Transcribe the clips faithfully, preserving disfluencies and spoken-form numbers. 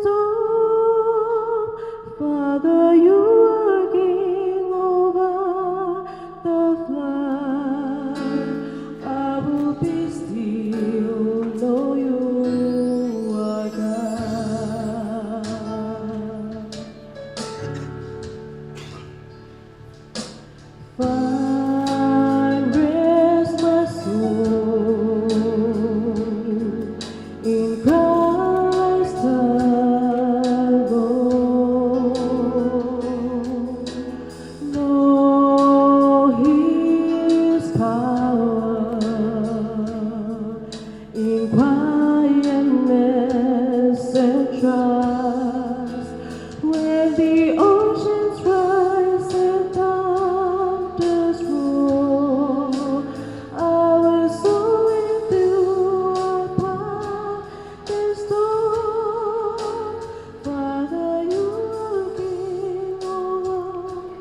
Storm, Father, you are king over the flood. I will be still, know you are God. Find rest, my soul, in Christ the Lord. Know his power in quietness and trust. When the oceans rise and thunders roar, I will soar with you upon the storm. Father, you are king over.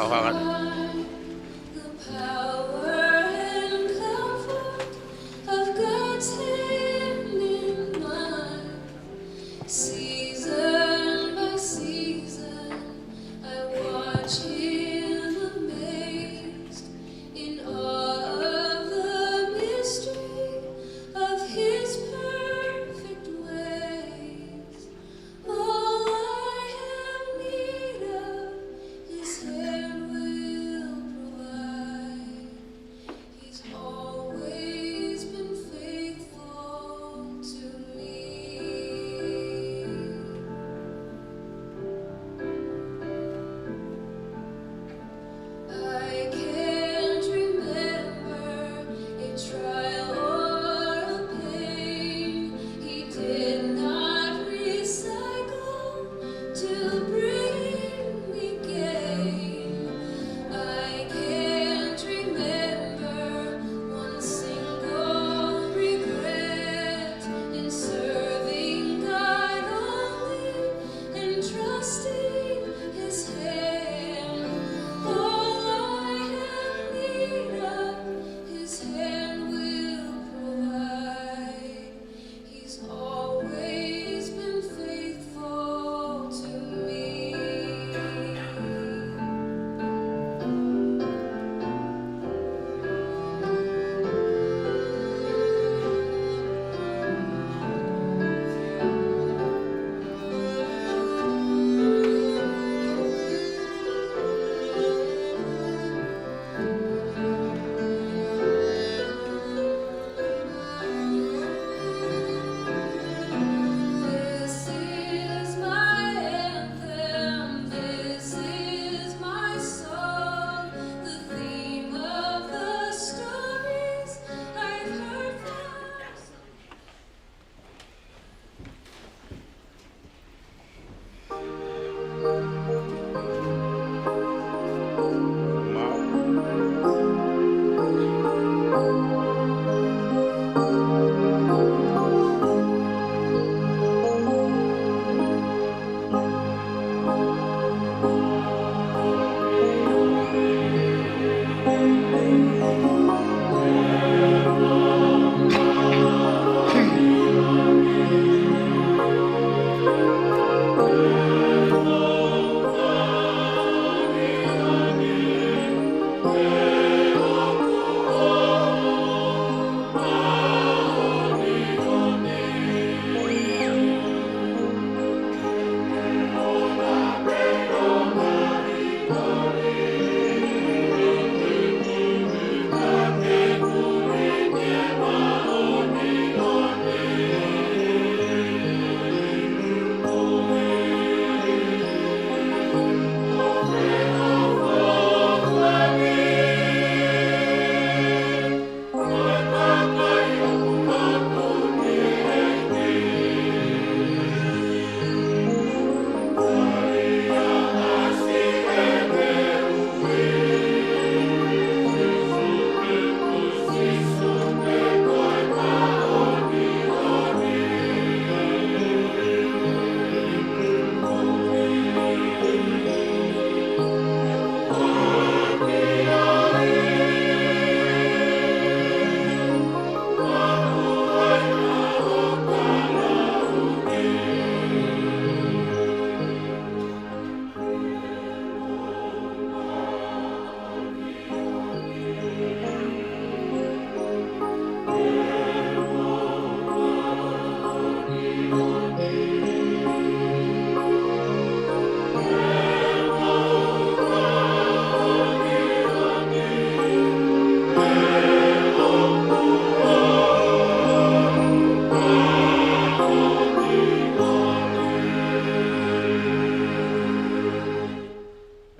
Hangata. The power and comfort of God's hand in mine. Season by season, I watch him amazed, in awe of the mystery of his perfect ways. All I have need of, his hand will provide. He's always been faithful to me. I can't remember a trial or a pain he did not recycle to bring me gain. I can't remember one single regret in serving God only and trusting his hand. All I have need of, his hand will provide. He's always been faithful to me. This is my anthem, this is my song, the theme of the stories I've heard from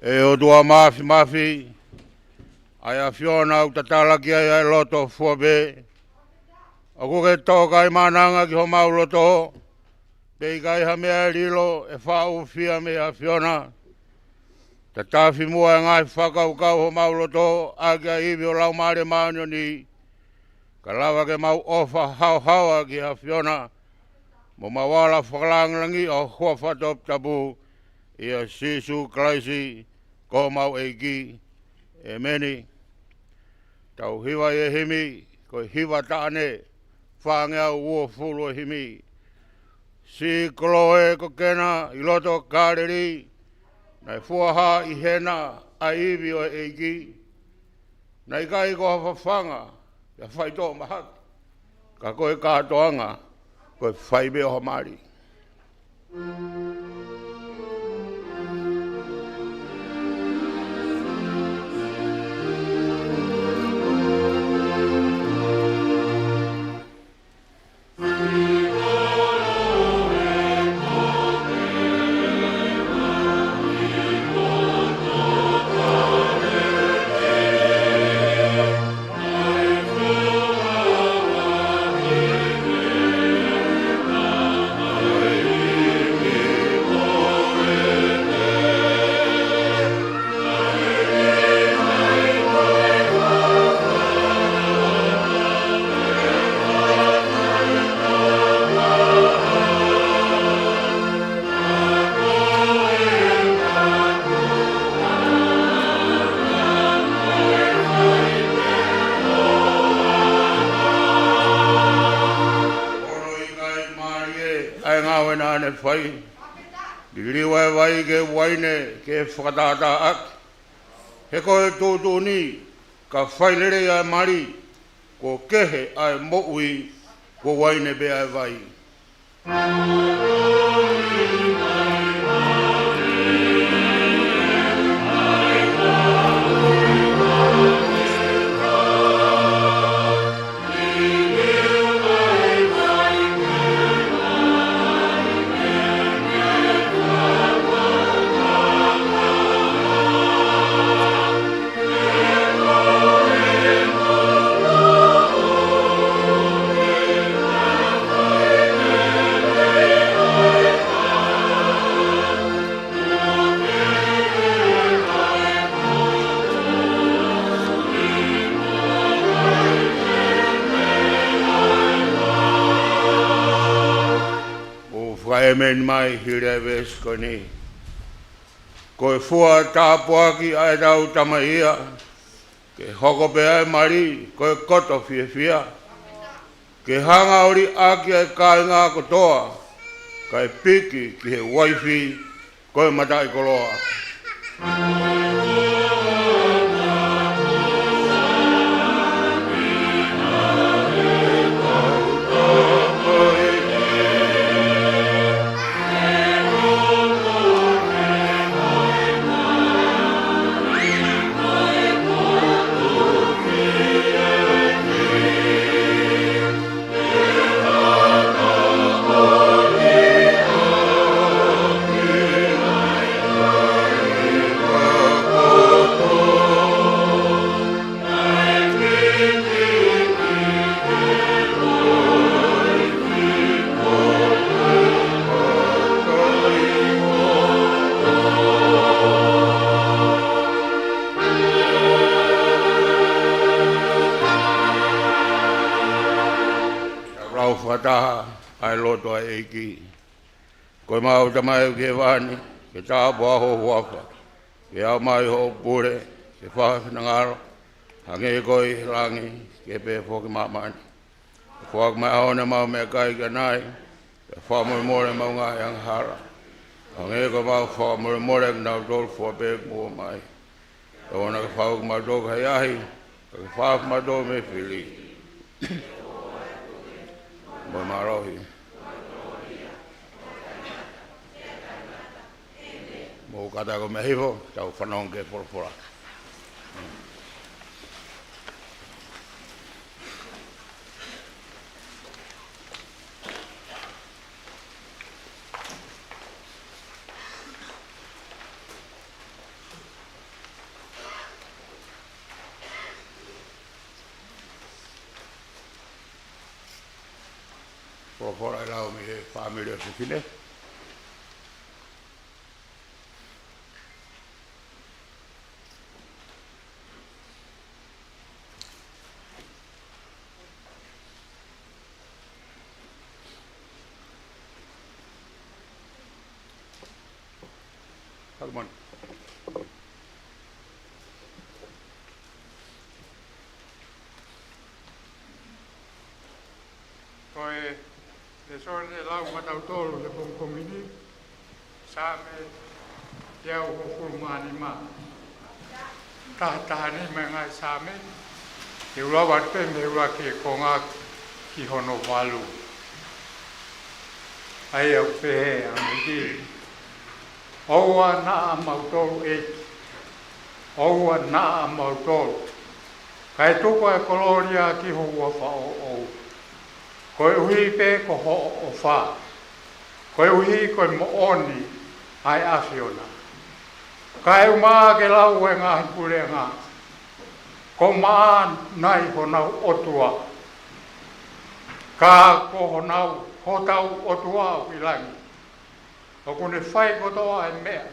ʻE ʻOtua Māfimafi, ʻa e ʻAfiona ʻoku tatala ki ai ʻa e loto fua pē, ʻoku ke toka ʻi mānanga ki homau loto, pea ʻikai ha meʻa ʻe lilo ʻe faʻa ʻufia mei he ʻAfiona. Tatafi muʻa e ngaahi fakakaukau homau loto ʻaki ʻa e ivi ʻo e Laumālie Māʻoniʻoni, ka lava ke mau ʻofa haohaoa ki he ʻAfiona, mo mau ala fakalāngilangiʻi ho huafa toputapu, ʻia Sīsū Kalaisi, ko homau ʻEiki. ʻEmeni. Tau hiva ʻi he himi, ko e hiva taʻane, fāngeau uofulu ʻo e himi. Siʻi koloa ko Kena ʻi loto Kāleli, naʻe fuaha ʻi hena ʻa e ivi ʻo e ʻEiki. Naʻe ʻikai ko ha fafanga, pe ha faitoʻo mahaki, ka ko e kātoanga, ko e fai pē ʻo ha mali. ʻOku ʻikai mālie ʻa e ngāue naʻa ne fai. Liliu ʻa e vai ki he uaine ke fakatātā ʻaki. He ko e tuʻutuʻuni, ka fai lelei ʻa e mali, kuo kehe ʻa e moʻui, kuo uaine pē ʻa e vai. ʻOku fakaʻēmeni mai hili ʻa e veesi ko eni. Ko e fua tāpuaki ʻa ʻetau Tamai ia, ke hoko pē ʻa e mali ko e koto fiefia, ke hanga ʻo liʻaki ʻa e kāinga kotoa, kae piki ki he uaifi ko e mataʻikoloa. Tau lau fakataha ʻa e lotu ʻa e ʻEiki. Ko ʻemau Tamai ʻoku ʻi hēvani, ke tāpuhā ho huafa, ke aʻu mai hoʻo pule, ke fai ho finangalo, hangē ko ia ʻi langi, ke pehē foki ʻi māmani. Ke foaki mai ʻaho ni haʻamau meʻakai ʻanai, ke fakamolemole ʻemau ngaahi angahala, hangē ko ʻemau fakamolemole ʻa kinautolu fua pē ʻoku muʻa mai. ʻOua naʻa ke fakahaofi kimautolu ki he ʻahiʻahi, ka ke fakahaofi kimautolu mei he fili. Mo e mālohi. Mou kātaki ʻo meʻa hifo, tau fanongo ki he folofola. Folofola ʻe lau mei he fāmili ʻo Sefine. Haku manu. Lau maʻatautolu he pongipongi ni, Saame teau hongofulu mā nima. Taha taha nima e ngaahi Saame, te u lau atu pē mei he ʻuluaki konga ki hono valu. ʻA ia ʻoku pehē ʻa e ʻEiki: ʻOua naʻa mautolu ʻeiki, ʻoua naʻa mautolu, kae tuku ʻa e kolōlia ki ho huafa ʻoʻou, koeʻuhi pē ko hoʻo ʻofa, koeʻuhi ko e moʻoni ʻa e ʻAfiona. Kae ʻumaʻā ke lau ʻe he ngaahi puleʻanga, Ko maʻa nai honau ʻOtua, ka ko honau, hotau ʻOtua ʻoku ʻi langi, ʻoku ne fai kotoa e meʻa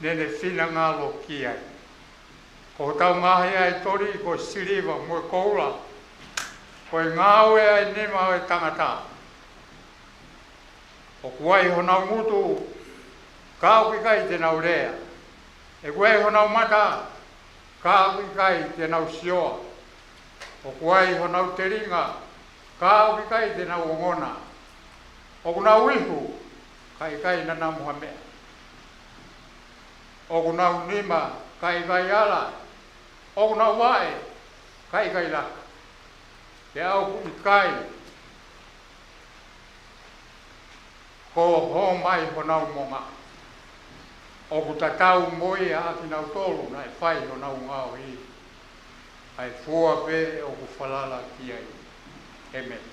ne ne finangalo ki ai. Ko hotau ngaahi ʻaitoli ko e siliva mo e koula, ko e ngāue ʻa e nima ʻo e tangata. ʻOku ʻi ai honau ngutu, ka ʻoku ʻikai te nau lea. ʻOku ʻi ai honau mata, ka ʻoku ʻikai te nau sio. ʻOku ʻi ai honau telinga, ka ʻoku ʻikai te nau ongona. ʻOku nau ihu, ka ʻikai nanamu ha meʻa. ʻOku nau nima, ka ʻikai ala. ʻOku nau vaʻe, ka ʻikai laka. Pea ʻoku ʻikai ko e hō mai honau monga. ʻOku tatau mo ia ʻa kinautolu naʻe fai honau ngaohi. ʻA e fua pē ʻoku falala ki ai. ʻĒmeni.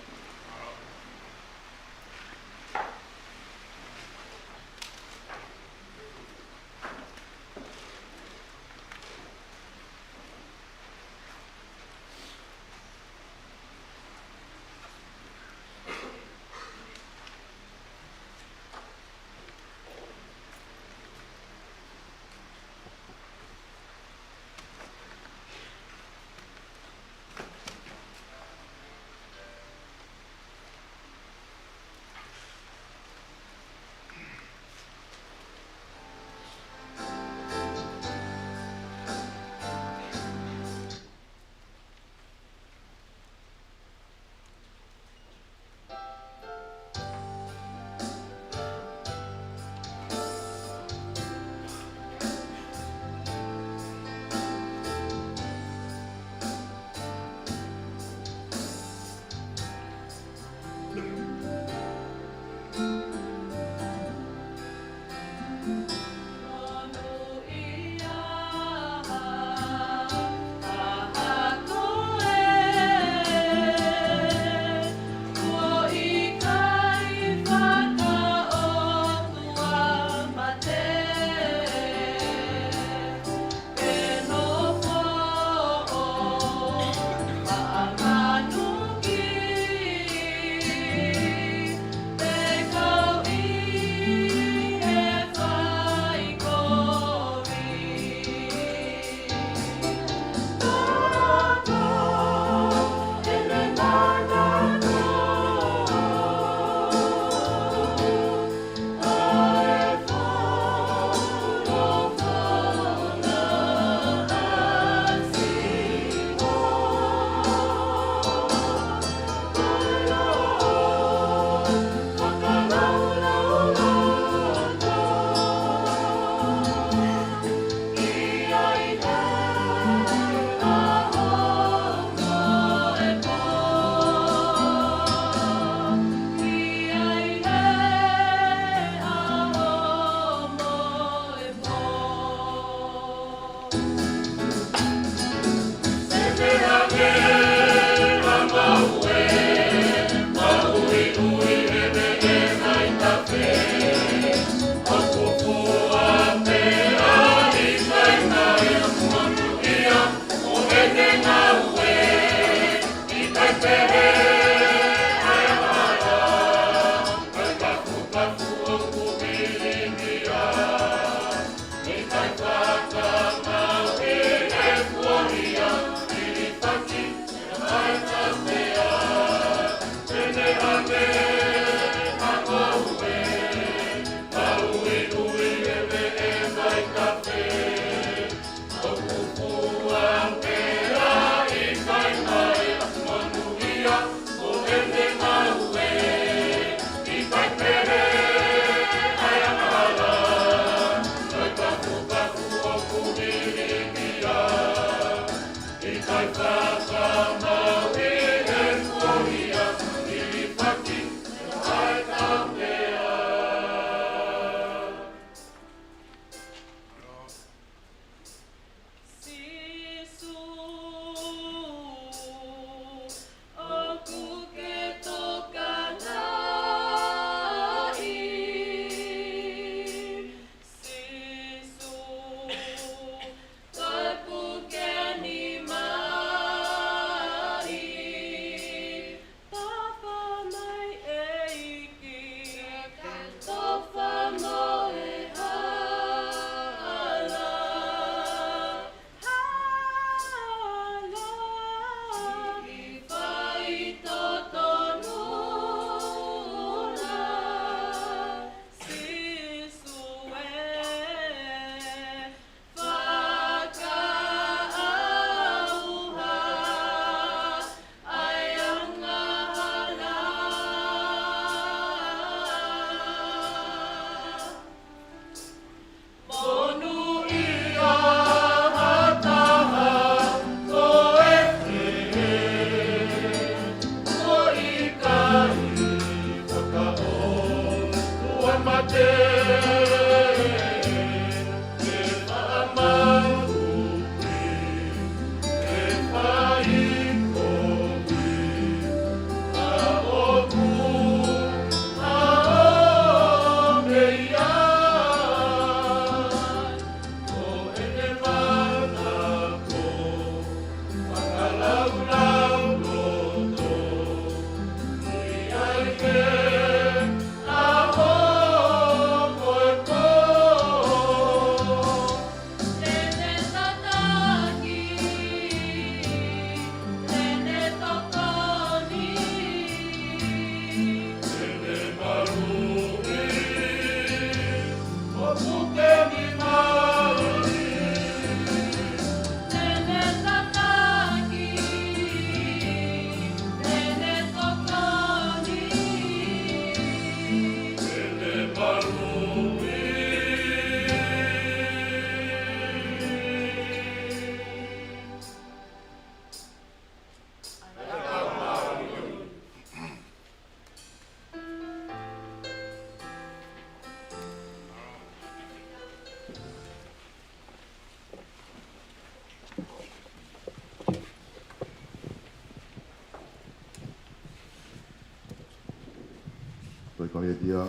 Ko e Kalētia,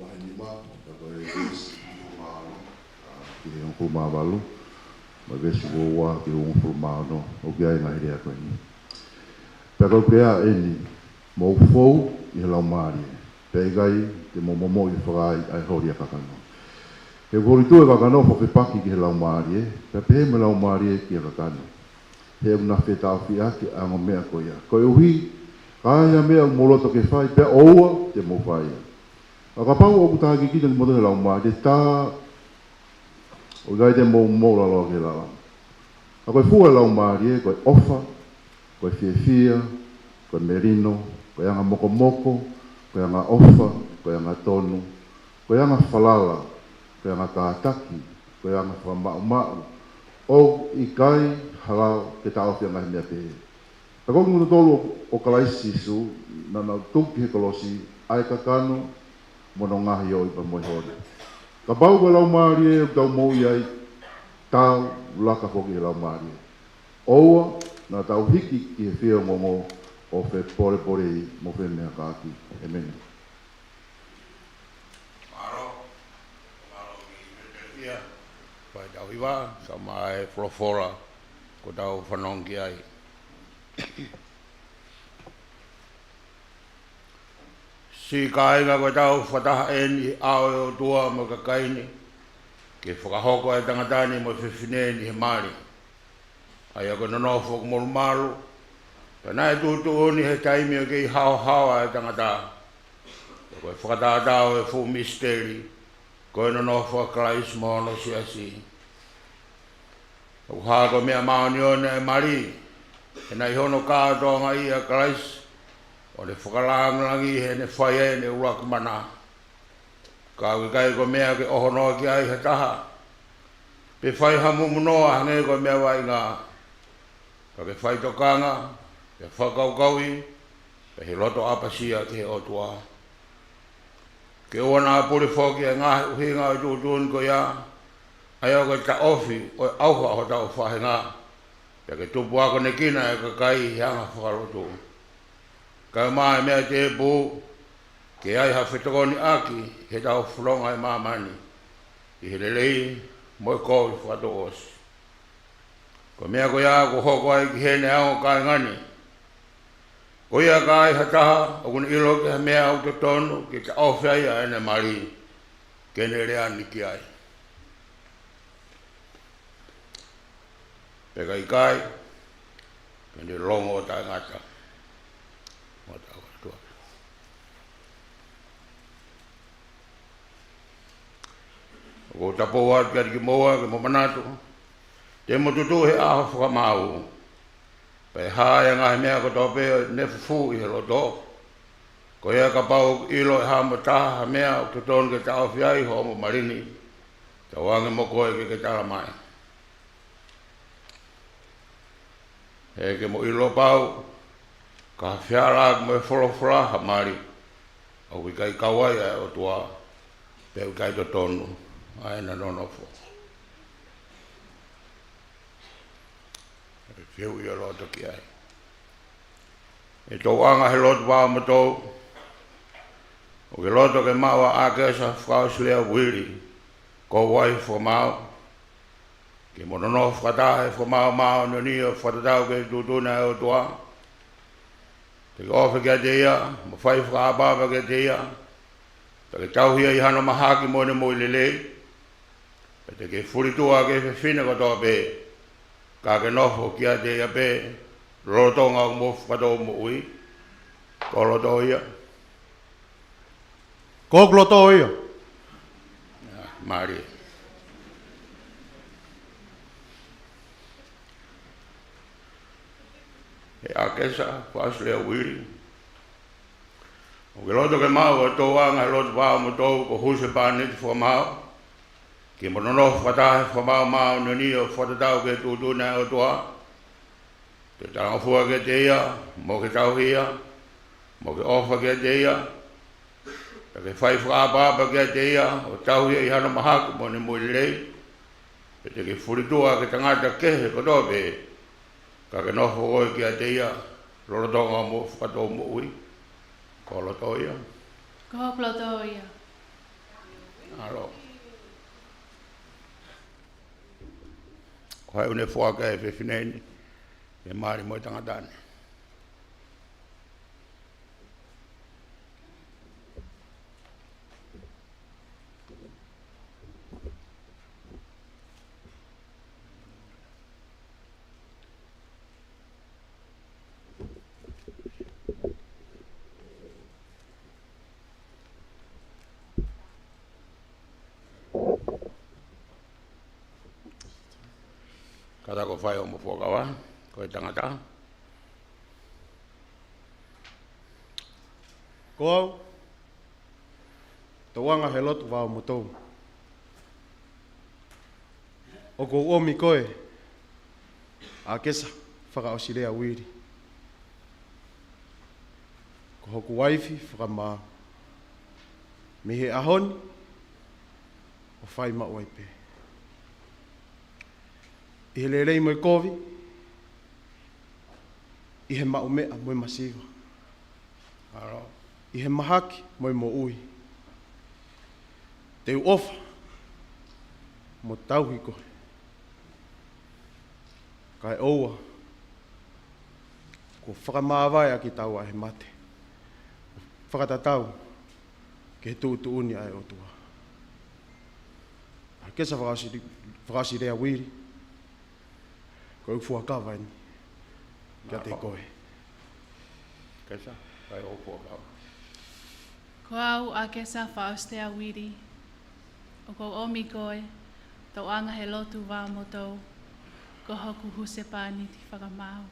vahe nima, ka ko e veesi hongofulu mā ono, ʻa, ki he hongofulu mā valu, mo e veesi uaua ki he hongofulu mā ono, ʻoku ʻi ai e ngaahi lea ko eni. Pea ko ʻeku lea eni, mou fou ʻi he Laumālie, pea ʻikai te mou momoʻi ʻi he fakaai ʻa e holi ʻa e kakano. He ʻoku holi tuʻu e kakano ʻo fakafepaki ki he Laumālie, pea pehē mo e Laumālie ki he kakano. He ʻoku na fetaʻofiʻaki ʻa e ongo meʻa ko ia. Koeʻuhi, ka ai ha meʻa ʻoku mou loto ke fai, pea ʻoua te mou fai ia. Ka kapau ʻoku takiekina kimoutolu ʻe he Laumālie, tā ʻoku ʻikai te mou moʻulaloa ki he lalanga. Ka ko e fua ʻo e Laumālie, ko e ʻofa, ko e fiefia, ko e melino, ko e anga mokomoko, ko e anga ʻofa, ko e anga tonu, ko e anga falala, ko e anga kātaki, ko e anga fakamaʻumaʻu, ʻoku ʻikai ha lao ke taʻofi ʻa e ngaahi meʻa pehē. Pea ko kimoutolu ʻo Kalaisi Sīsū, naʻa nau tuku ki he kolosi ʻa e kakano mo hono ngaahi ʻoʻipa mo e holi. Kapau ko e Laumālie ʻoku tau moʻui ai, tau laka foki ʻi he Laumālie. ʻOua naʻa tau hiki ki he fieongoongo ʻo fepolepolei mo femehakaaki. ʻĒmeni. Mālō. Mālō ki he Filadelfia. Fai tau hiva, ka mai e folofola kuo tau fanongo ki ai. Siʻi kāinga, ko ʻetau fakataha eni ʻi he ʻao ʻo e ʻOtua mo e kakai ni, ke fakahoko ʻa e tangata ni mo e fefine ni ʻi he mali, ʻa ia ko e nonofo ʻoku molumalu, pea naʻe tuʻutuʻuni he taimi ʻoku kei haohaoa ʻa e tangata. Pea ko e fakatātā ʻo e fuʻu misiteli, ko e nonofo ʻa Kalaisi mo hono siasi. ʻOku hā ko e meʻa māʻoniʻoni ʻa e mali, he naʻe ʻi hono kātoangaʻi ʻa Kalaisi, ʻo ne fakalāngilangiʻi heʻene fai ʻa ʻene ʻuluaki mana. Ka ʻoku ʻikai ko e meʻa ke ʻohonoa ki ai ha taha, pe fai ha mumunoa hangē ko e meʻa vaʻinga. Ka ke fai tokanga, pea fakakaukauʻi, pea ʻi he loto ʻapasia ki he ʻOtua. Ke ʻoua naʻa puli foki ʻa e ngaahi ʻuhinga ʻo e tuʻutuʻuni ko ia, ʻa ia ko e taʻofi ʻo e ʻauha ʻo hotau faʻahinga, pea ke tupu akonekina ʻa e kakai ʻi he anga fakalotu. Kae ʻumaʻā e meʻa tēpū, ke ʻi ai ha fetokoniʻaki ʻi heʻetau fononga ʻi māmani, ʻi he lelei mo e kovi fakatouʻosi. Ko e meʻa ko ia kuo hoko ai ki heʻene ongo kāinga ni. Ko ia ka ai ha taha ʻoku ne ʻilo ki ha meʻa ʻoku totonu ke taʻofi ai ʻa ʻene mali, ke ne lea ni ki ai. Pea ka ʻikai, ke ne longo ʻo taʻengata. Mo tau kātoa. ʻOku ou tapou atu kiate kimoua ke mou manatu, te mou tutuʻu he ʻaho fakamāu. Pea ʻe hā ʻa e ngaahi meʻa kotoa pē ʻo e nefufū ʻi he loto. Ko ia kapau ʻoku ʻilo ʻe hamou taha ha meʻa ʻoku totonu ke taʻofi ai hoʻomo mali ni, tauange mo koe ke ke tala mai. He ke mou ʻilo pau, ka fehālaaki mo e folofola ha mali, ʻoku ʻikai kau ai ʻa e ʻOtua, pea ʻoku ʻikai totonu ʻa ʻena nonofo. ʻE fiu ia loto ki ai. ʻE tau anga he lotu vā mo tau, ʻoku ke loto ke maʻu ʻa e ʻakesa fakaʻosi lea uili, ko e ʻuhinga fakamaau, ke mo nonofo fakataha he fakamaau māʻoniʻoni ʻo fakatatau ki he tuʻutuʻuni ʻa e ʻOtua. Te ke ʻofa kiate ia, mo fai fakaʻapaʻapa kiate ia, pea ke tauhi ia ʻi hano mahaki mo ʻene moʻui lelei. Pea te ke fulituʻa ki he fefine kotoa pē, ka ke nofo kiate ia pē, lolotonga ʻoku mou fakatou moʻui. Ko ho loto ia. Ko hoku loto ia. Mālie. He ʻAkesa Fakaʻosilea Uili, ʻoku ke loto ke maʻu ʻa e tōʻonga he lotu vā ʻo moutolu ko Husepāniti Fakamaau, ke mo nonofo fakataha he fakamaau māʻoniʻoni ʻo fakatatau ki he tuʻutuʻuni ʻa e ʻOtua, ke talangofua kiate ia, mo ke tauhi ia, mo ke ʻofa kiate ia, pea ke fai fakaʻapaʻapa kiate ia, ʻo tauhi ia ʻi hano mahaki mo ʻene moʻui lelei, pea te ke fulituʻa ki he tangata kehe kotoa pē, ka ke nofo koe kiate ia, lolotonga hoʻo fakatou moʻui. Ko ho loto ia. Ko hoku loto ia. ʻAlo. Ko hai ʻoku ne foaki ʻa e fefine ni ke mali mo e tangata ni? Kātaki ʻo fai hoʻomo fuakava, ko e tangata. Ko au, tōʻonga he lotu vā ʻo moutolu, ʻoku ou ʻomi koe, ʻAkesa Fakaʻosilea Uili, ko hoku uaifi fakamaau, mei he ʻaho ni ʻo fai maʻu ai pē, ʻi he lelei mo e kovi, ʻi he maʻumeʻa mo e masiva, ʻi he mahaki mo e moʻui, te u ʻofa mo tauhi koe, kae ʻoua kuo fakamāvae ʻa kitaua ʻe he mate, fakatatau ki he tuʻutuʻuni ʻa e ʻOtua. ʻAkesa Fakaʻosi-, Fakaʻosilea Uili, ko e fuakava eni kiate koe. ʻAkesa, fai hoʻo fuakava. Ko au, ʻAkesa Fakaʻosilea Uili, ʻoku ou ʻomi koe, tōʻonga he lotu vā ʻo moutolu, ko hoku husepāniti fakamaau,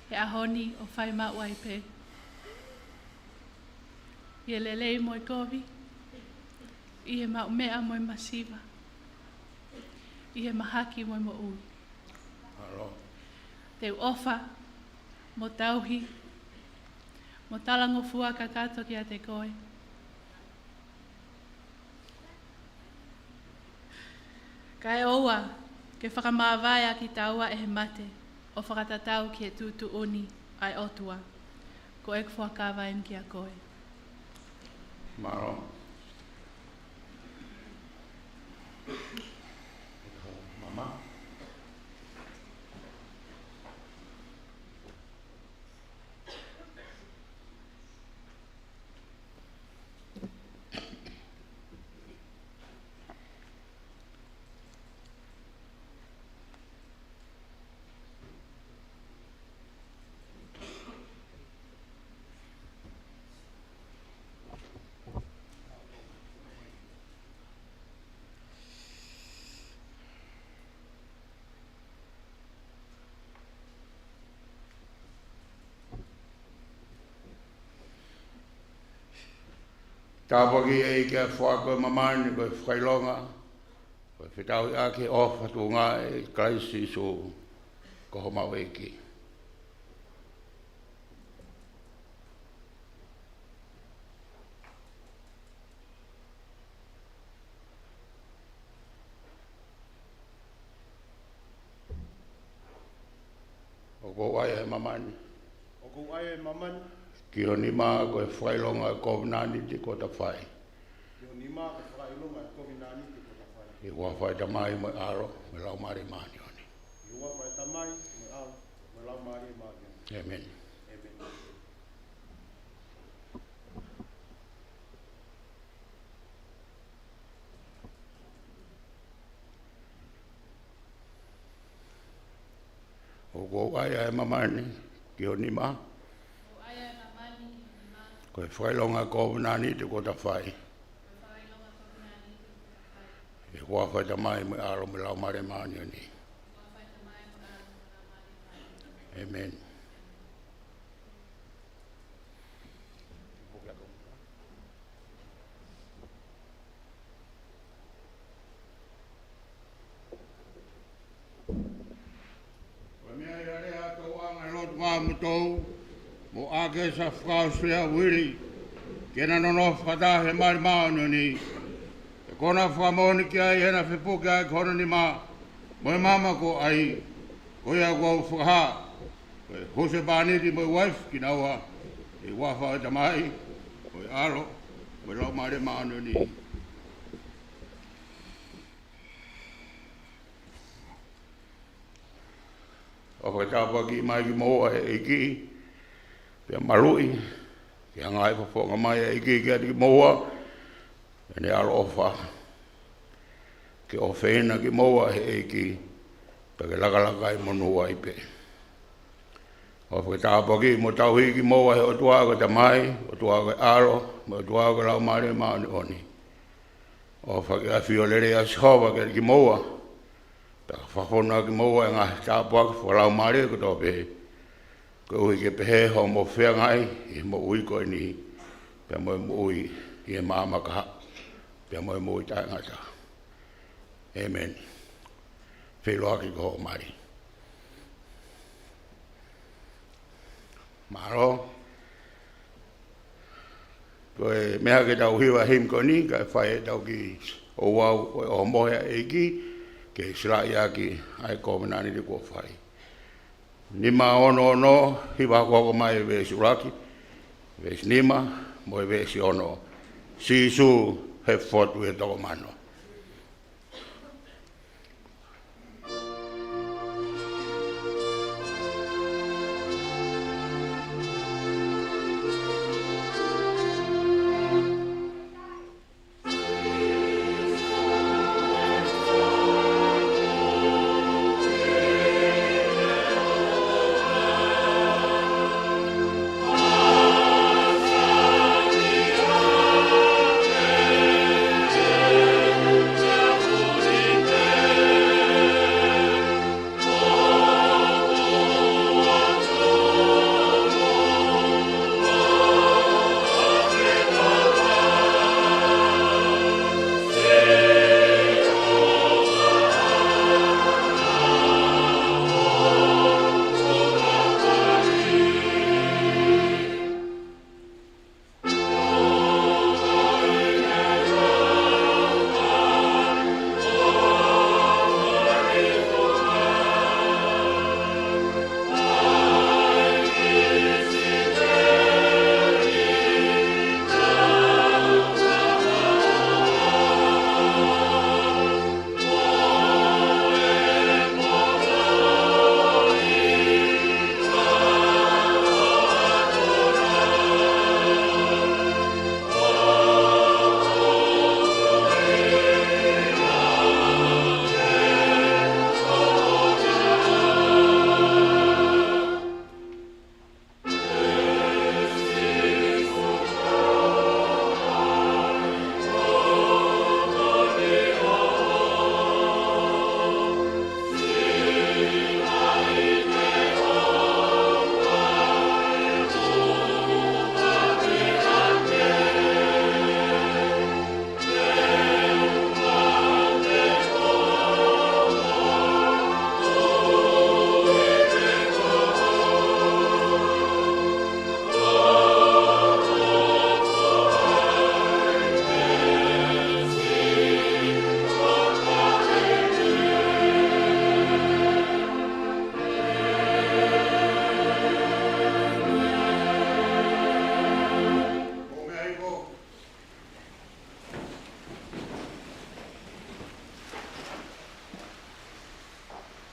he ʻaho ni ʻo fai maʻu ai pē, ʻi he lelei mo e kovi, ʻi he maʻumeʻa mo e masiva, ʻi he mahaki mo e moʻui, te u ʻofa mo tauhi mo talangofua kakato kiate koe, kae ʻoua ke fakamāvae ʻa kitaua ʻe he mate, ʻo fakatatau ki he tuʻutuʻuni ʻa e ʻOtua. Ko ʻeku fuakava eni kiate koe. Mālō. Mama. Tāpuakiʻi ʻEiki ʻa e foaki ʻo e māmani, ko e fakaʻilonga, ko e fetauhiʻaki ʻofa tuʻunga ʻi Kalaisi Sīsū, ko homau ʻEiki. ʻOku ou ʻai ʻa e māmani. ʻOku ou ʻai ʻa e māmani. Ki ho nima ko e fakaʻilonga ʻo e kovinānite kuo ta fai. Ki ho nima ko e fakaʻilonga ʻo e kovinānite kuo ta fai. ʻI he huafa ʻo e Tamai mo e ʻAlo mo e Laumālie Māʻoniʻoni. ʻI he huafa ʻo e Tamai mo e ʻAlo mo e Laumālie Māʻoniʻoni. ʻĒmeni. ʻĒmeni. ʻOku ou ʻai ʻa e māmani ki ho nima. ʻOku ou ʻai ʻa e māmani ki ho nima. Ko e fakaʻilonga ʻo e kovinānite kuo ta fai. Ko e fakaʻilonga ʻo e kovinānite ʻI he huafa ʻo e Tamai mo e ʻAlo mo e Laumālie Māʻoniʻoni. ʻĒmeni. Ko e meʻa ia ʻa e tōʻonga ʻi loto ʻa moutolu, mo ʻAkesa Fakaʻosi Uili, ke na nonofo fakataha he mali māʻoniʻoni, ʻe kona fakamoʻoni ki ai ʻi heʻena fepuke ʻaki hono nima, mo e maama ko ʻai, ko ia kuo u fakahā, ko e husepāniti mo e uaifi kinaua, ʻi he huafa ʻo e Tamai, mo e ʻAlo, mo e Laumālie Māʻoniʻoni. ʻOfa ke tāpuakiʻi mai kimoua ʻe he ʻEiki, pea maluʻi, ke hanga ʻe he fofonga mai ʻa e ʻEiki kiate kimoua, ʻene ʻaloʻofa, ke ʻofeina kimoua ʻe he ʻEiki, pea ke lakalaka ʻi monū ai pē. ʻOfa ke tāpuakiʻi mo tauhi kimoua ʻe he ʻOtua ko e Tamai, ʻOtua ko e ʻAlo, mo e ʻOtua ko e Laumālie Māʻoniʻoni. ʻOfa ke ʻafio lelei ʻa Sihova kiate kimoua, pea fakafonu ʻa kimoua ʻe he ngaahi tāpuaki fakalaumālie kotoa pē, koeʻuhi ke pehē hoʻomou feangai ʻi he moʻui ko eni, pea mo e moʻui ʻi he maama ka hā, pea mo e moʻui taʻengata. ʻĒmeni. Feʻiloaki ki hoʻo mali. Mālō. Ko e meʻa ke tau hiva himi ko eni, kae fai ʻetau kiʻi ouau ʻo e ʻohomohe ʻa e ʻEiki, ke silaʻi ʻaki ʻa e kovinānite kuo fai. Nima ono ono, hiva hokohoko mai e veesi ʻuluaki, veesi nima, mo e veesi ono. Sīsū he fotu ʻi he toko mano.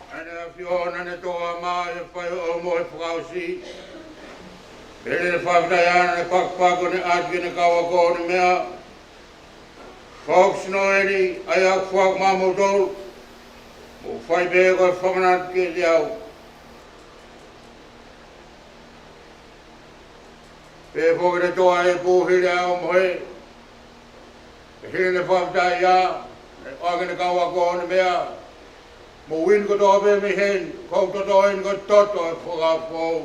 ʻA ʻene ʻAfio naʻa ne toʻo ʻa e mā ʻi he fai ʻo e ʻohomohe fakaʻosi. Pea ʻi heʻene fakafetaʻi ʻa ia naʻa ne pakipaki ʻo ne ʻatu ke ne kau ʻaki ʻene meʻa. Ko hoku sino eni, ʻa ia ʻoku foaki maʻamoutolu. Mou fai pehē ko e fakamanatu kiate au. Pea ʻe foki ʻene toʻo ʻa e pū hili ʻa e ʻohomohe. Pea hili ʻene fakafetaʻi ʻa ia, ʻOange ʻene kau ako ʻo ne meʻa, mo uini kotoa pē mei heni, ko e toto eni ko e toto ʻo e Fuakava Foʻou.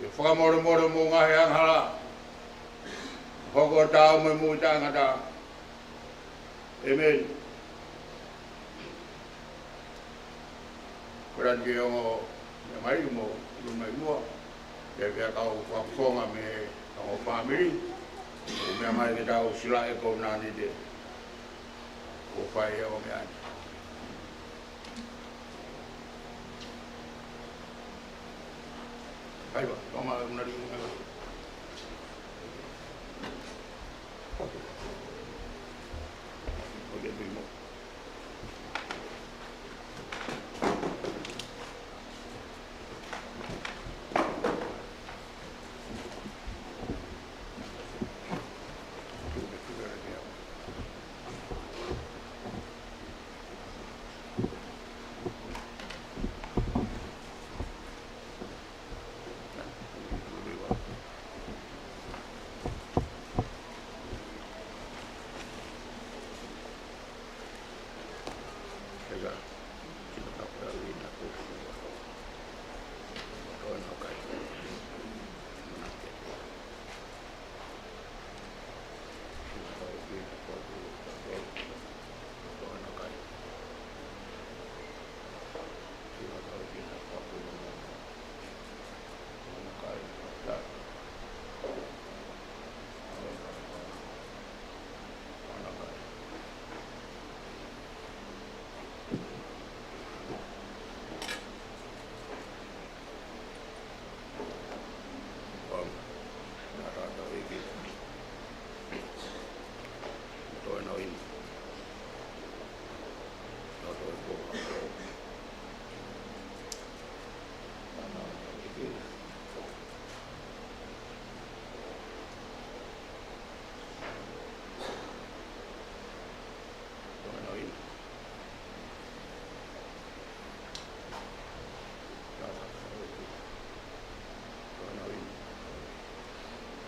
Ke fakamolemole homou ngaahi angahala, hoko ʻo taau mo e moʻui taʻengata. ʻĒmeni. Ko e lanu ke ongo meʻa mai mo ʻulu mai muʻa. Pea pea kau fakafofonga mei he ongo fāmili. ʻO meʻa mai ke tau silaʻi e kovinānite. ʻO fai e ongo meʻa ni. Kai wa, toma e una liu mai. ʻO ke tui mo.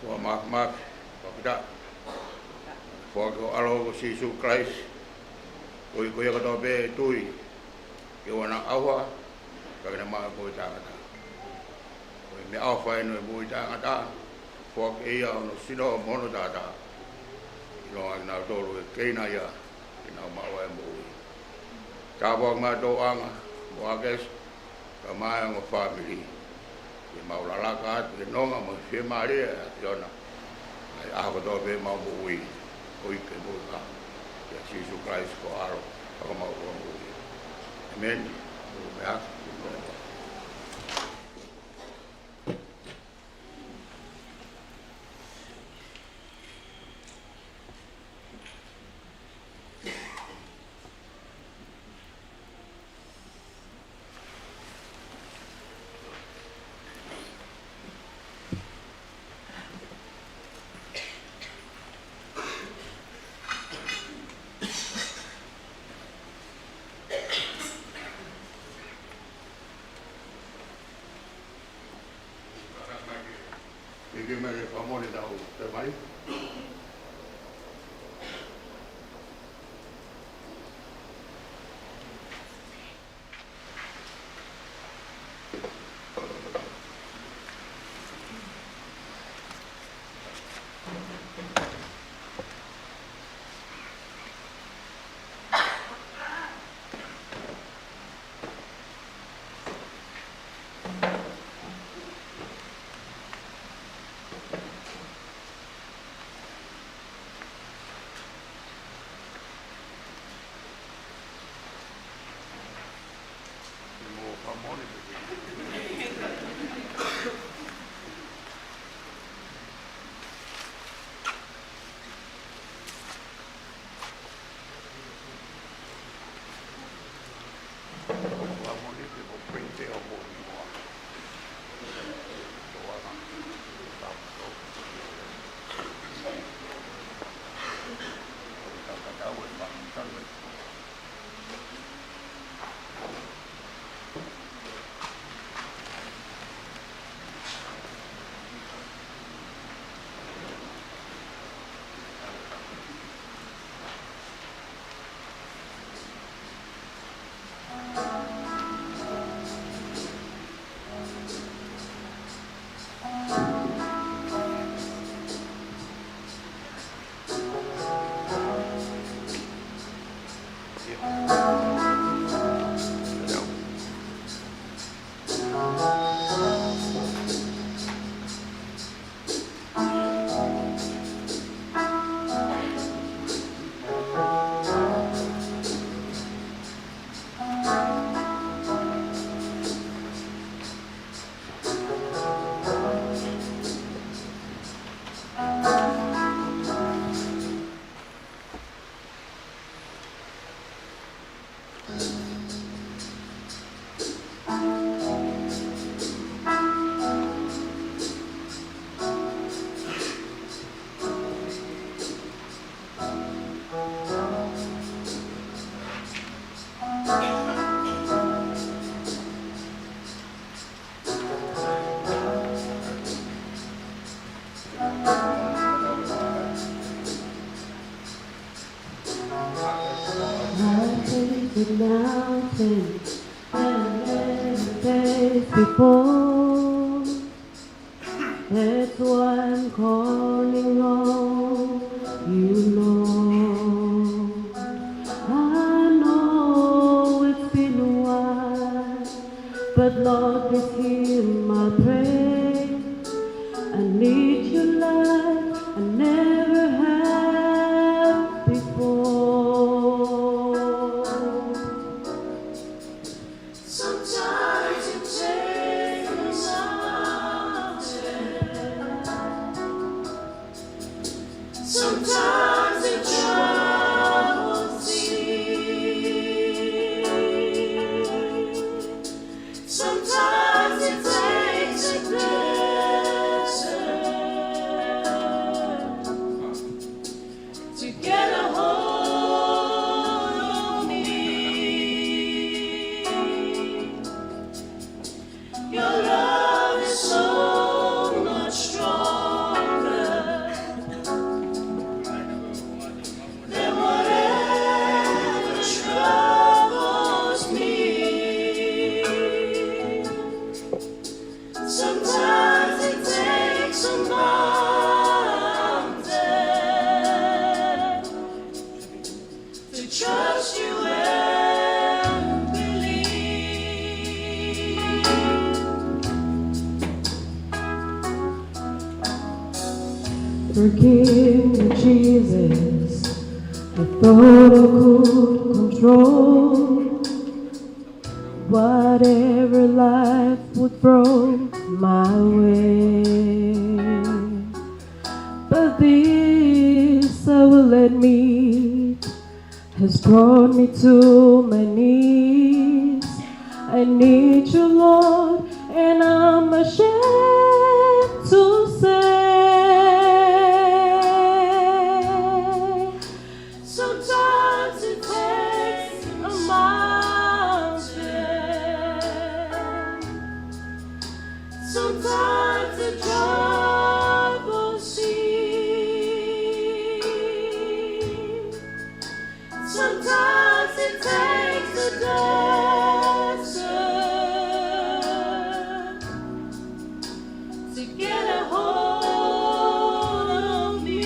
Ua maf maf, papita. Foaki ho ʻAlo ko Sīsū Kalaisi. Ko ia, ko ia kotoa pē ʻe tui ki hono ʻAlo, ka ke na maʻu e moʻui taʻengata. Ko e meʻaʻofa eni ʻo e moʻui taʻengata, foaki ʻe ia hono sino mo hono taʻataʻa. ʻIlonga kinautolu ʻe keina ia, ke nau maʻu ʻa e moʻui. Tāpuaki mai e tōʻonga, mo ʻAkesi, kae ʻumaʻā e ongo fāmili. Ke mau lalaka atu he nonga mo e fiemālie ʻa e ʻAfiona. ʻI he ʻaho kotoa pē ʻemau moʻui, ʻo ʻikai ke mau ka. ʻIa Sīsū Kalaisi ko ho ʻAlo, pea ko homau Fakamoʻui. ʻĒmeni. Mou meʻa ā. Ke ke mai ke fakamolemole tau te mai. The mountain and the place before. That's why I'm calling on you, Lord. I know it's been a while, but Lord, please hear my prayer. I need you like I never have before. Sometimes it takes a mountain. Sometimes it troubles me. Sometimes it takes a desert to get a hold of me. Your love is so much stronger than whatever troubles me. Sometimes it takes a mountain to trust you and believe. Forgive me, Jesus. I thought I could control whatever life would throw my way. But this I will admit has brought me to my knees. I need you, Lord, and I'm ashamed to say. Sometimes it takes a mountain. Sometimes it troubles me. Sometimes it takes a desert to get a hold of me.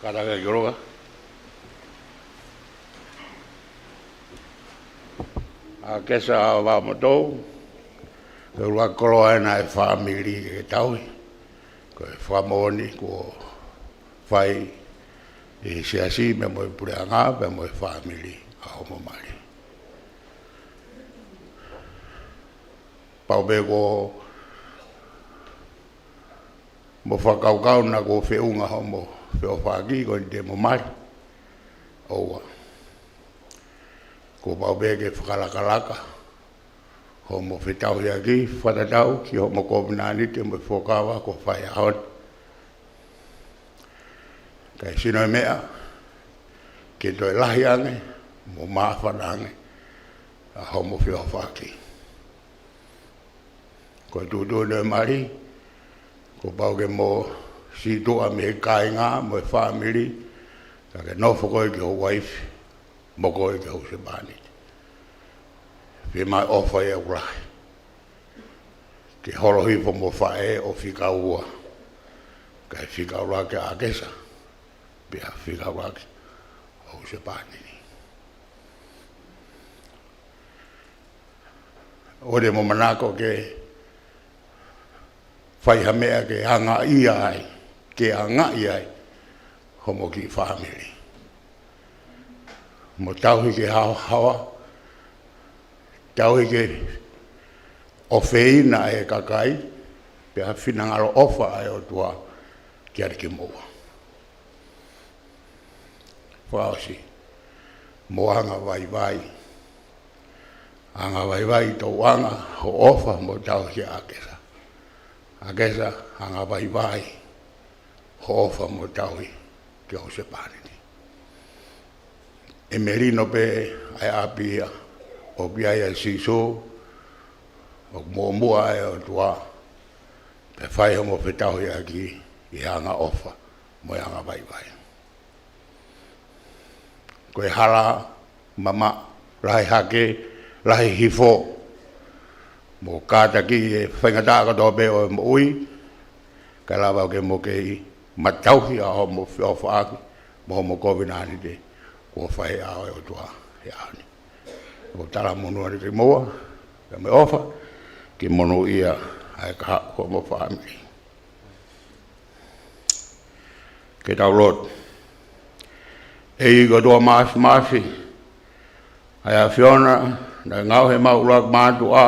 Kātaki ki ʻolunga. ʻAkesa Vavamotou, ko e ʻuluaki koloa ena ʻa e fāmili ke tauhi. Ko e fakamoʻoni kuo fai ʻe he siasi pea mo e puleʻanga pea mo e fāmili ʻa hoʻomo mali. Pau pē ko hoʻomo fakakaukau naʻa kuo feʻunga hoʻomo feʻofaʻaki ko eni te mo mali. ʻOua. Kuo pau pē ke fakalakalaka hoʻomo fetauhiʻaki fakatatau ki hoʻomo kovinānite mo e fuakava kuo fai he ʻaho ni. Kae sino e meʻa ke toe lahi ange mo māfana ange ʻa hoʻomo feʻofaʻaki. Ko e tuʻutuʻuni ʻo e mali, kuo pau ke mo sītuʻa mei he kāinga mo e fāmili, ka ke nofo koe ki ho uaifi, mo koe ki ho husepāniti. Fiemaʻu ʻofa ia ʻoku lahi. Ke holo hifo mo faʻē ʻo fika ua. Kae fika ʻuluaki ʻa ʻAkesa, pea fika ʻuluaki ho husepāniti. ʻOua te mo manako ke fai ha meʻa ke angaʻia ai, ke angaʻi ai hoʻomo kiʻi fāmili. Mo tauhi ke haohaoa, tauhi ke ʻofeina ʻe he kakai, pea finangalo ʻofa ʻa e ʻOtua kiate kimoua. Fakaʻosi, mo angavaivai. Angavaivai tōʻonga hoʻo ʻofa mo tauhi kia ʻAkesa. ʻAkesa, angavaivai hoʻo ʻofa mo tauhi ki ho husepāniti. ʻE melino pē ʻa e ʻapi ia ʻoku ʻi ai ʻa Sīsū, ʻoku muʻomuʻa ʻa e ʻOtua, pea fai hoʻomo fetauhiʻaki ʻi he angaʻofa mo e angavaivai. Ko e hala mamaʻo, lahi hake, lahi hifo, mo kātaki e faingataʻa kotoa pē ʻo e moʻui, kae lava ke mo kei matauhi ʻa hoʻomo feʻofaʻaki mo hoʻomo kovinānite kuo fai ʻe he ʻOtua he ʻaho ni. ʻOku talamonū atu kimoua, pea mo e ʻofa ke monūʻia ʻa e kahaʻu hoʻomo fāmili. Ke tau lotu. ʻEiki ko e ʻOtua Māfimafi, ʻa e ʻAfiona naʻe ngaohi ʻemau ʻuluaki mātuʻa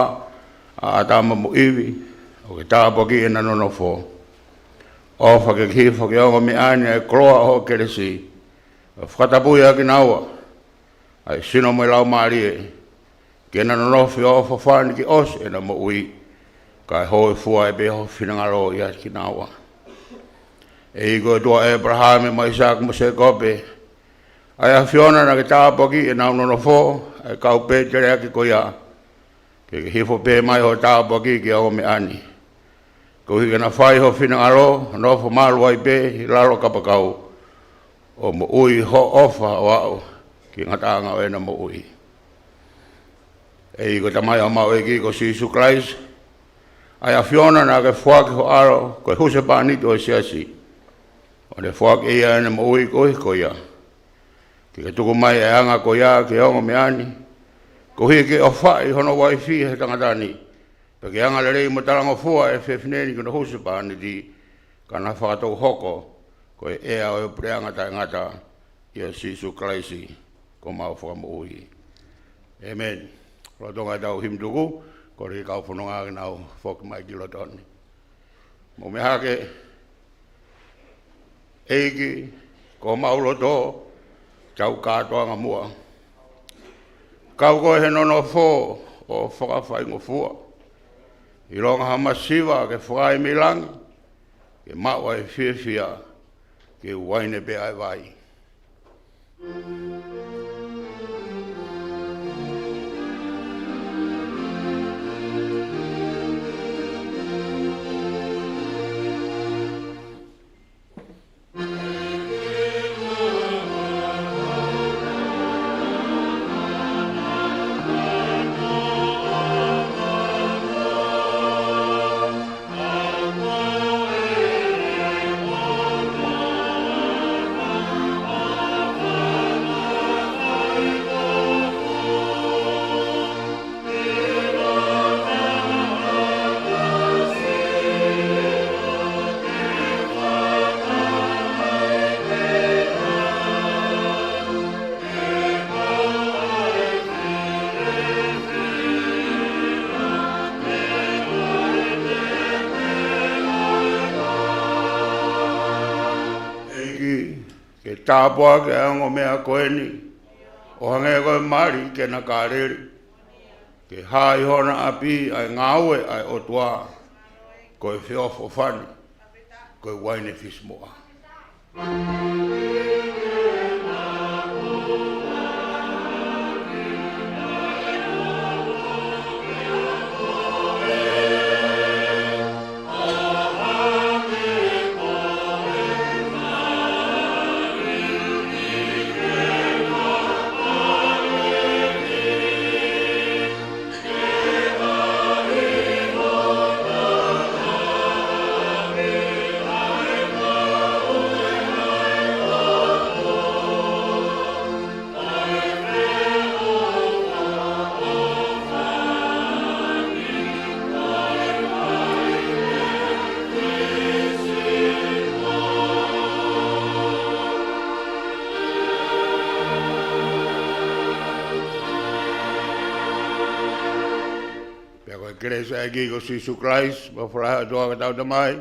ʻa ʻĀtama mo ʻIvi, ʻo ke tāpuakiʻi ʻena nonofo. ʻOfa ke ke hifo ki he ongo meʻa ni ʻa e koloa ʻo hoʻo kelesi, ʻo fakatapui ʻa kinaua ʻa e sino mo e laumālie, ke na nonofo ʻo fafanga ni ke ʻosi ʻena moʻui, kae hōifua ai pē ho finangalo ʻiate kinaua. ʻEiki ko e ʻOtua ʻo ʻĒpalahame mo ʻAisake mo Sēkope, ʻa e ʻAfiona naʻa ke tāpuakiʻi ʻenau nonofo, ʻa e kau pēteliake ko ia, ke ke hifo pē mai hoʻo tāpuaki ki he ongo meʻa ni, koeʻuhi ke na fai ho finangalo, nofo malu ai pē ʻi lalo kapakau, ʻo moʻui hoʻo ʻofa ʻo aʻu ki he ngataʻanga ʻo ʻena moʻui. ʻEiki ko e Tamai ʻo homau ʻEiki ko Sīsū Kalaisi, ʻa e ʻAfiona naʻa ke foaki ho ʻAlo ko e husepāniti ʻo e siasi, ʻo ne foaki ʻe ia ʻene moʻui koeʻuhi ko ia, ke ke tuku mai ʻa e anga ko ia ki he ongo meʻa ni, koeʻuhi ke ʻofaʻi hono uaifi he tangata ni, pea ke angalelei mo talangofua ʻa e efiafi ni ki hono husepāniti, ka na fakatou hoko ko e ʻea ʻo e puleʻanga taʻengata, ʻia Sīsū Kalaisi ko homau Fakamoʻui. ʻĒmeni. Lolotonga ʻetau himi tuku, kole ki he kau fononga ke nau foki mai ki loto ni. Mou meʻa hake. ʻEiki, ko homau loto, tau kātoanga muʻa. Kau koe he nonofo ʻo fakafaingofua. ʻIlonga ha masiva ke fakaai mei langi, ke maʻu ʻa e fiefia, ke uaine pē ʻa e vai. Tāpuaki ʻa e ongo meʻa ko eni, ʻo hangē ko e mali ke na kaleli, ke hā ʻi hona ʻapi ʻa e ngāue ʻa e ʻOtua, ko e feʻofoʻofani, ko e uaine fisimoʻa. Pea ko e kelesi ʻa e ʻEiki ko Sīsū Kalaisi, mo e folofola ʻa e ʻOtua ko hotau Tamai,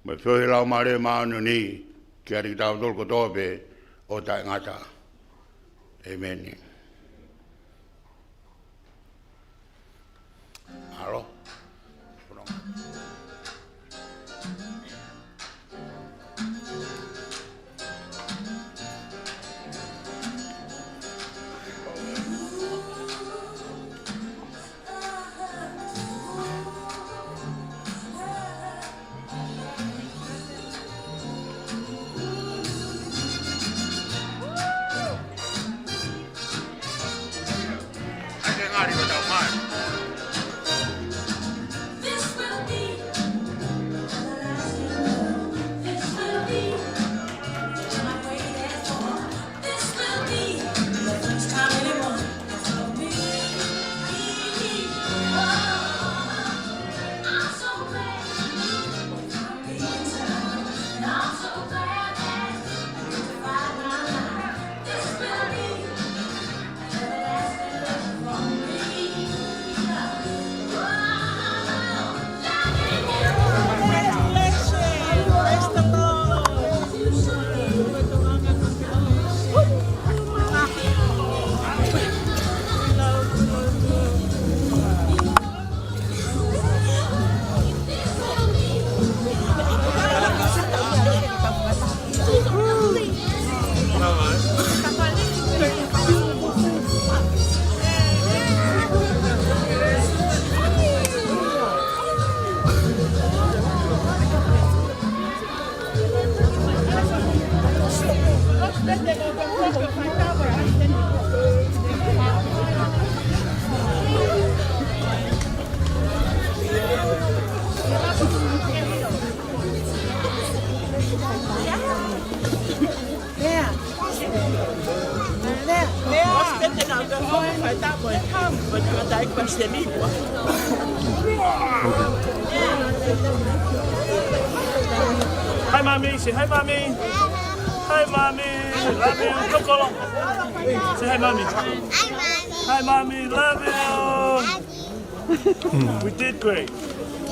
mo e feohi ʻa e Laumālie Māʻoniʻoni, ke ʻiate kitautolu kotoa pē ʻo taʻengata. ʻĒmeni. Mālō. Hi, Mommy. Say hi, Mommy. Hi, Mommy. Love you. Go, go. Say hi, Mommy. Hi, Mommy. Love you. We did great.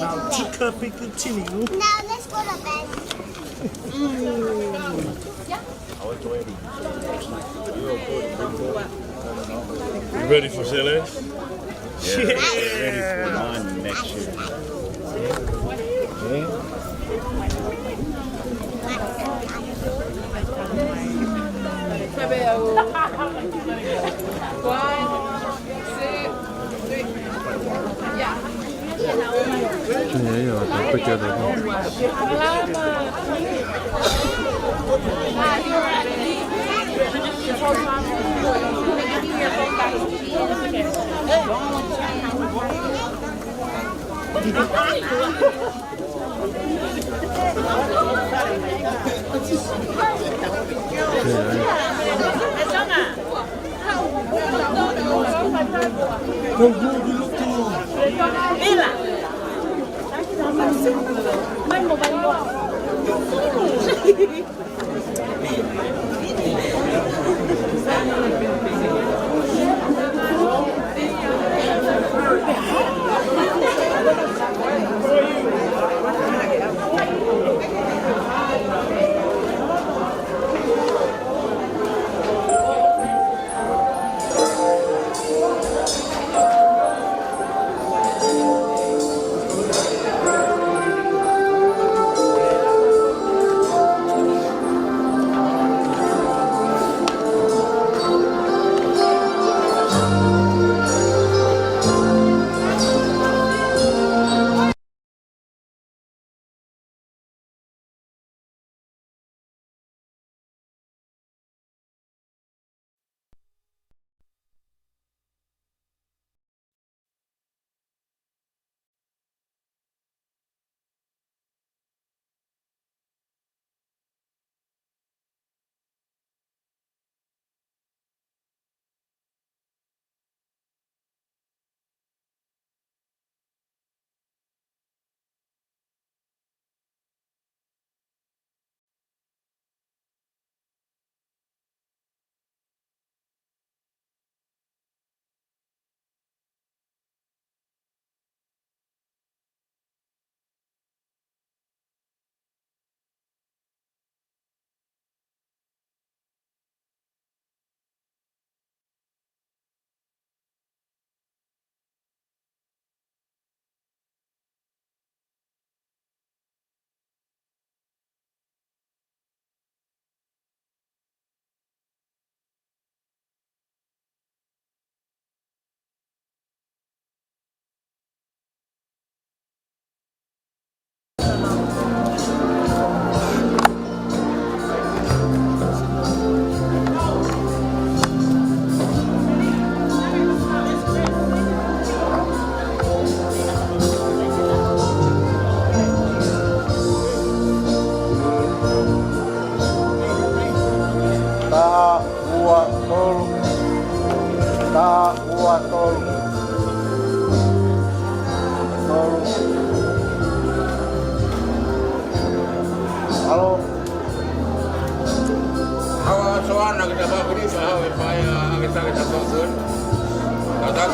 Now, two cup and continue. Now, let's go to bed. You ready for Celeste? Yeah, we're ready for mine next year. Yeah. Ua tolu. Taha ua tolu. Tolu. Halo. Hawa soana kita bawa kuri, bawa upaya kita, kita bawa kuri. Kata.